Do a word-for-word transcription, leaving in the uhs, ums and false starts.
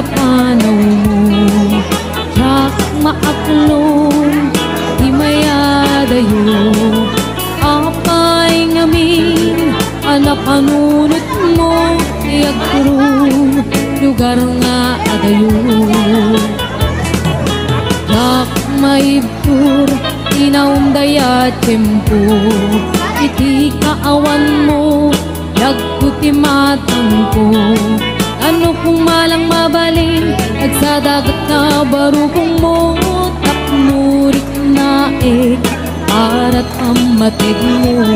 panawmo, diak maaklon ti mayadayo. Apay ngamin a napanunotmo ti agturong lugar nga adayo. Diak maibtur ti naunday a tiempo, iti kaawanmo, dagko ti matangko. Ano kung malang mabalin, agsadagat na barukongmo, tapno riknaek, arat a mategmo.